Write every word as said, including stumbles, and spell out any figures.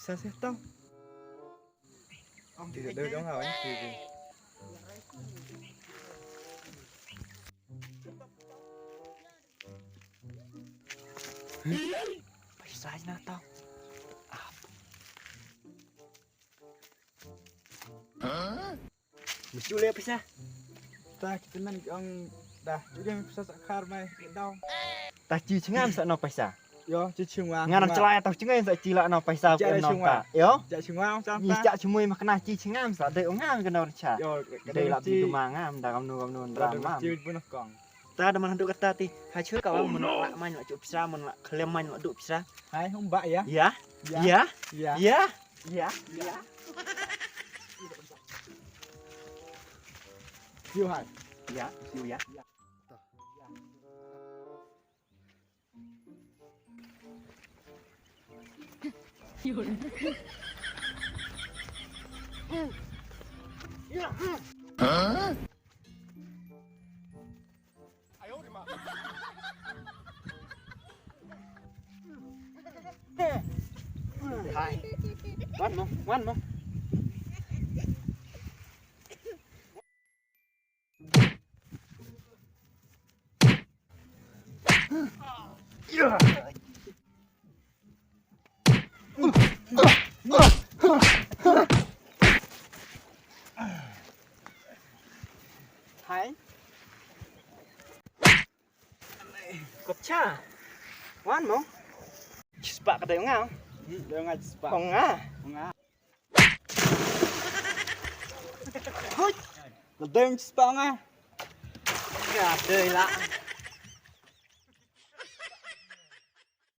Sa seh tau. Ti da dei dong ha wan ti. Pisa na tau. Mesti uleh pisa. Ta kita men ong dah tu dia pisa sa khar mai dau. Ta chi chingam sa no pisa. Yo chi chingwa. Ngan am chelai ta chingam sa chi la no pisa. Yo. Cha chingwa ong sa. Ni cha chimui makna chi chingam sa dei ong ngam kena cha. Yo. Dei la bi ma ngam da kam nu kam nu dra mam. Chi bu no kong. Ta da man handu kata ti. Hai chur ka wan mun la man la chu pisa mun la khlem man la du pisa. Hai hum ba ya. Ya. Ya. Ya. Ya. Ya. Ya. Siu hai. Ya, siu ya. Hai. Wan mo, wan mo. Hai. Kop cha. Wan mo. Chispa ka dei nga. Hmm, dei nga chispa. Ong nga. Ong nga. Hoi. Ka dei chispa nga. Ka dei la.